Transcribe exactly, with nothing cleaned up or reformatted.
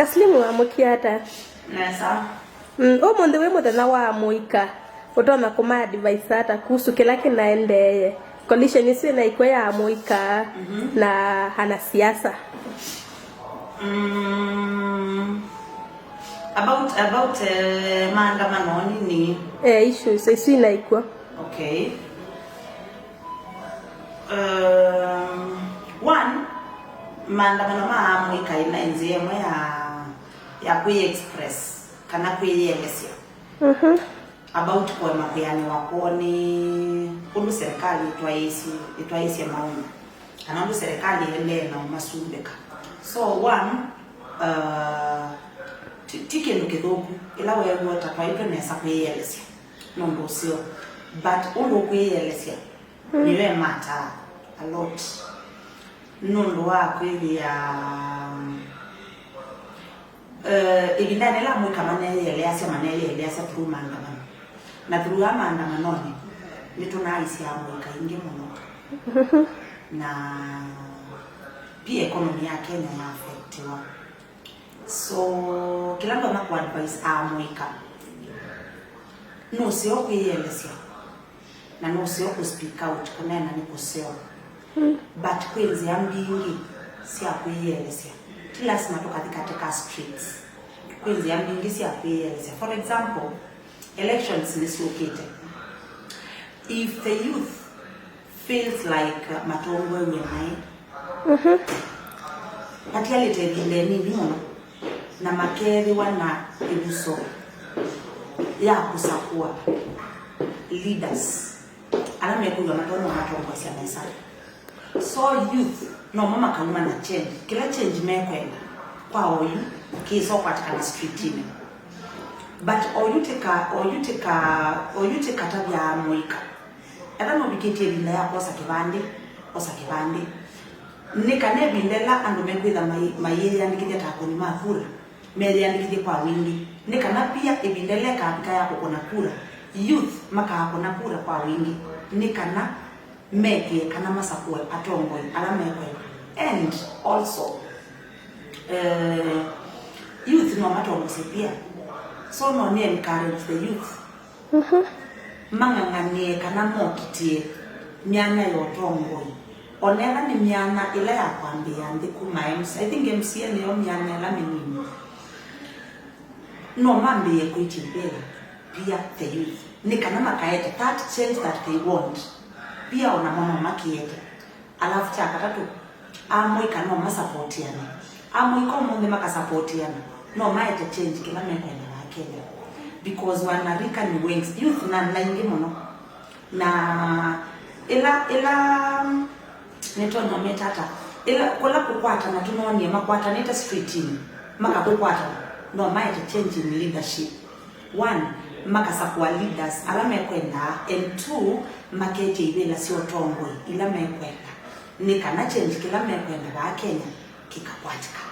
Aslim, wamũkie ata? Nesa. Mm, ũmũnthĩ wĩ mũthenya wa amũika, ũtonya kũma advise ata kuhusu kĩla kĩnaendeeye, coalition ĩsu ĩnaĩkw'a ya amũika, mhm, na anasiasa? Mm, about, about, eh, maandamano nini? Eh, issues isu inaĩkw'a. Okay. Um, one, maandamano ma amũika ĩnaĩ nzĩa ĩmwe ya, ya kwĩ express kana kwĩyĩelesya, mhm, about kũema kwĩanĩwa kwoo nĩ ũndũ serikali ĩtwaĩĩsye, ĩtwaĩĩsye maũndũ, kana ũndũ serikali ĩendee na ũmasumbĩka. So one, uh, ti, ti kĩndũ kĩthũku ĩla weew'a ta twaitwe nesa kwĩyĩelesya nũndũ ũseo, but ũndũ ũkwĩyĩelesya, mm, nĩyo ĩmataa a lot. Nũndũ wa kwĩthĩa, eh, ĩvindanĩ ĩla amũika maneyĩeleasya, maneyĩeleasya through maandamano. Na through a maandamanonĩ, nĩtũnaaisye amũika aingĩ mũno. Na pia economy ya Kenya ya affectiwa. So, kĩla ndonya kũ advise amũika, nũseo kwĩyĩelesya, na nũseo kũ speak out, kũneena nĩ kũseo. Mm. But kwĩ nzĩa mbingĩ sya kwĩyĩelesya. Ti lasima tũkathi katĩ ka streets. Kwĩ nzĩa mbingĩ sya kwĩyĩelesya. For example, elections nĩsyũkĩte. If the youth feels like, uh, matongoew'e naĩ, mhm, matialĩte ĩvinda ĩnini mũno, na makeethĩwa na ĩvuso ya kũsakũa leaders ala mekwĩw'a matonya matongoesya nesa. So youth nomo makauma na change. Kĩla change mekwenda kwa oyu kĩsa ũkwatĩkana streetinĩ. But oyu tika, oyu tika, oyu tikatavya amũika. Etha nũvikĩtye ĩvinda ya kwosa kĩvandĩ, osa kĩvandĩ. Nĩ kana ĩvinda ĩla andũ mekwĩtha mai-, mayĩyandĩkĩthya ta akũni ma kura, meyĩandĩkĩthye kwa wingĩ. Nĩ kana pia ĩvinda ĩla ĩkavika ya kũkũna kura, youth makaakũna kura kwa wingĩ. Nĩ kana mekĩe kana masakũe atongoi ala mekwenda. And also, eh, youth no matongosye pia. So no nĩ encourage the youth, mhm, mang'ang'anĩe kana mokitĩe myanya ya ũtongoi. Onethwa nĩ myanya ĩla ya kwambĩĩa nthĩ kuma M C A, I think M C A nĩyo myanya ĩla mĩnini. No mambĩĩe kwĩtya ivĩla pia the youth, nĩ kana makaete that change that they want. Pia onamo no makĩete. Alafu kya katatũ, amũika no masapotiane. Amũika ũmũnthĩ makasapotiana, no maete change kĩla mekwenda wa Kenya. Because wanarika ni wengi, youth na, na aingĩ mũno. Na ĩla, ĩla, nĩtonya meta ata, ĩla, kũla kũkwatana tũnonie makwatanĩte streetinĩ, makakũkwatana, no maete change in leadership. One, makasakũa leaders ala mekwendaa, and two, maketya ivĩla sya ũtongoi ila mekwenda, nĩ kana change kĩla mekwenda vaa Kenya kĩkakwatĩka.